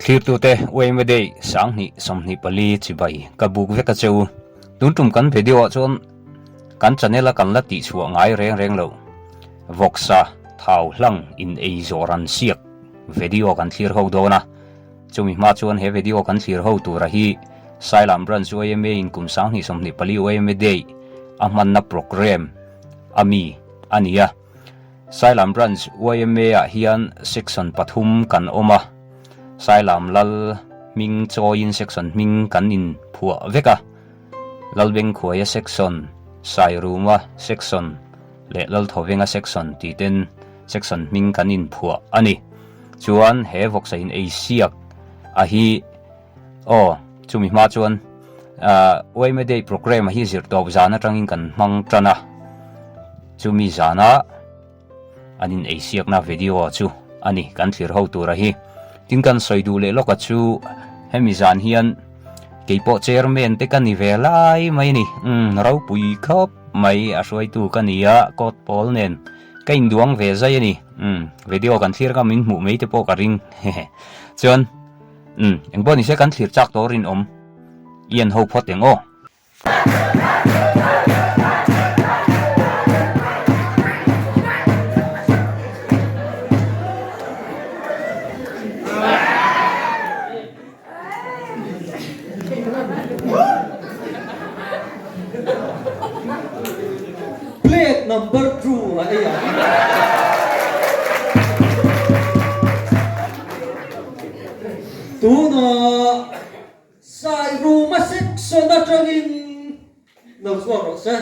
Thlirtute Uaima Day 2024 chibai ka buk vek a che u. Tun tum kan video ah chuan kan channel a kan la tih chhuah ngai reng reng lo. Vawksa thau hlang in ei zawh ran siak video kan thlir ho dawn a. Chumi hma chuan he video kan thlir ho tura hi Sailam Branch yma in kum 2024 yma Day a hmanna programme a mi a ni a. Sailam Branch yma ah hian section pathum kan awm a, Sailam Lal hming chawiin section hming kan in phuah vek a, Lalbengkhuaia section, Sairuma section leh Lalthawenga section tih ten section hming kan in phuah a ni. Chuan he vawksa in ei siak a hi aw chumi hma chuan yma Day programme a hi zirtawp zan atangin kan hmang tan a. Chumi zana an in eisiakna video chu a ni kan thlir ho tura hi. Tin kan sawi duh leh lawka chu hemi zan hian keipawh chairman te ka ni ve lai mai a ni. Umm ropui khawp mai a hruaitu ka ni a, coat pawl nen ka induang ve zai a ni. Umm video kan thlir kha min hmuh mai te pawh ka ring hehe. Chuan umm engpawh nise kan thlir chak tawh rinawm i en ho phawt eng aw. Plate number two a ei ang. Tunah Sairuma section atangin lo chhuak rawh se.